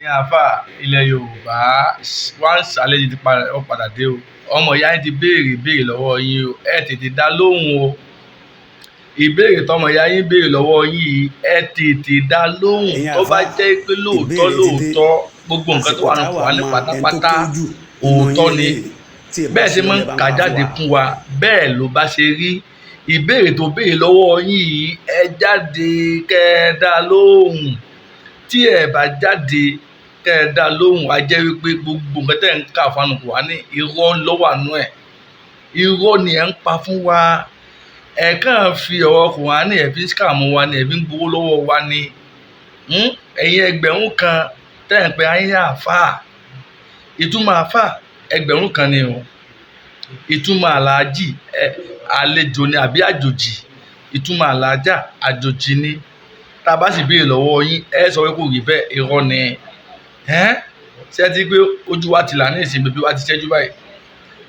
Ní àáfà ilẹ̀ Yorùbá, once àlejò ti padà, ó padà dé o. Ọmọ ìyá yín ti béèrè ìbéèrè lọ́wọ́ yín o, ẹ tètè dá lóhùn o. Ìbéèrè tọmọ ìyá yín béèrè lọ́wọ́ yín yìí, ẹ tètè dá lóhùn. Ẹ̀yin Tó bá àáfàá, jẹ́ pé lóòótọ́ ìbéèrè ti dé. lóòótọ́, gbogbo nǹkan tó Àsìkò wà nínú táwa Kùránì mọ ẹni tó pátápátá kéwú jù nínú òótọ́ yín ni. lélẹ́yìí tí ì bá Bẹ́ẹ̀ ṣe ṣe máa ń lọ́lẹ́ bá ń kà pa fún jáde wa. fún wa, bẹ́ẹ̀ ló bá ṣe rí. Ìbéèrè tó béèrè lọ́wọ́ yín yìí, ẹ jáde kẹ́ ẹ dá lóhùn. Tí ẹ bá jáde kẹ́ ẹ dá lóhùn, á jẹ́ wípé gbogbo nǹkan tẹ́ ń kà fún Kùránì, irọ́ ló wà nú ẹ̀. Irọ́ ni ẹ̀ ń pa fún wa. Ẹ kàn fi ọ̀rọ̀ Kùránì, ẹ̀ fi ń scam wa ni, ẹ̀ fi ń gbowó lọ́wọ́ wa ni. Ẹ̀yin 1000 tẹ́ ẹ̀ ń pe ayé àáfàá. Ìtumọ̀ àáfàá 1000 ni o. Ìtumọ̀ àlàájì, ẹ àlejò ni àbí àjòjì. Ìtumọ̀ àlàájá, àjòjì ni. Tá a bá sì béèrè lọ́wọ́ yín, ẹ sọ pé kò rí bẹ́ẹ̀, irọ́ ni. Ẹ́n, ṣé ẹ ti pé ojú wa ti là ní ìsìn, bèbí wa ti ṣẹ́jú báyìí?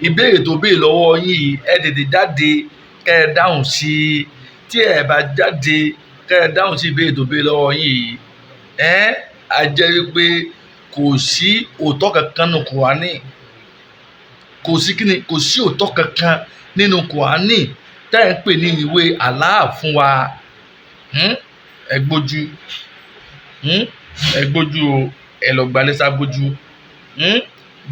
Ìbéèrè tó béèrè lọ́wọ́ yín yìí, ẹ tètè jáde kẹ́ ẹ dáhùn sí i. Tí ẹ bá jáde kẹ́ ẹ dáhùn sí ìbéèrè tó béèrè lọ́wọ́ yín yìí, ẹ́n, á jẹ́ wípé kò sí òótọ́ kankan nínú Kùránì. Kò sí kíni, kò sí òótọ́ kankan nínú Kùránì tẹ́ ẹ̀ ń pè ní ìwé Allah fún wa. Ẹ gbójú. Ẹ gbójú o, ẹ lọ gbalẹ̀ ságbójú.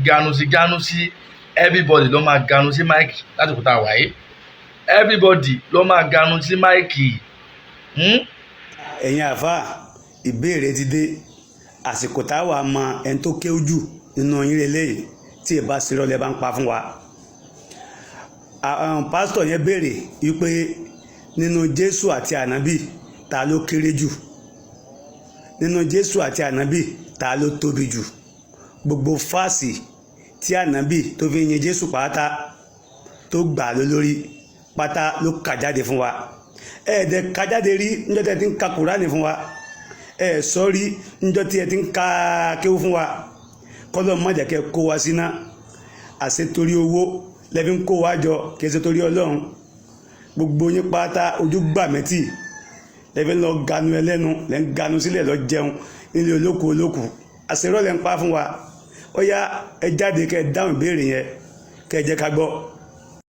Ganu sí, ganu sí, everybody ló máa ganu sí mic lásìkò tá a wà yìí. Everybody ló máa ganu sí mic. Ẹ̀yin àáfàá, ìbéèrè ti dé. Àsìkò táwa mọ ẹni tó kéwú jù nínú yín lélẹ́yìí tí ì bá ṣe lọ́lẹ́ bá ń pa fún wa. Pásítọ̀ yẹn béèrè wípé nínú Jésù àti ànábì, ta ló kéré jù? Nínú Jésù àti ànábì, ta ló tóbi jù? Gbogbo verse tí ànábì tó fi yin Jésù pátá tó gbà ló lórí pátá ló kà jáde fún wa. Ẹ̀ẹ́dẹ̀ kà jáde rí níjọ́ tí ẹ ti ń ka Kùránì fún wa. Ẹ sọ rí níjọ́ tí ẹ ti ń ka kéwú fún wa. Kọ́lọ́ má jẹ́ kẹ́ kó wa síná. Àṣẹ torí owó lẹ́fi ń kó wa jọ, kì í ṣe torí Ọlọ́run. Gbogbo yín pátá, ojú gbà mẹ́tì lẹ́fi ń lọ ganu ẹlẹ́nu, lẹ́ ń ganu sílẹ̀ lọ jẹun nílé olóko olóko. Àṣẹrọ́ lẹ́ ń pa fún wa. Ó yá, ẹ jáde kẹ́ ẹ dáhùn ìbéèrè yẹn, kẹ́ ẹ jẹ́ ká gbọ́.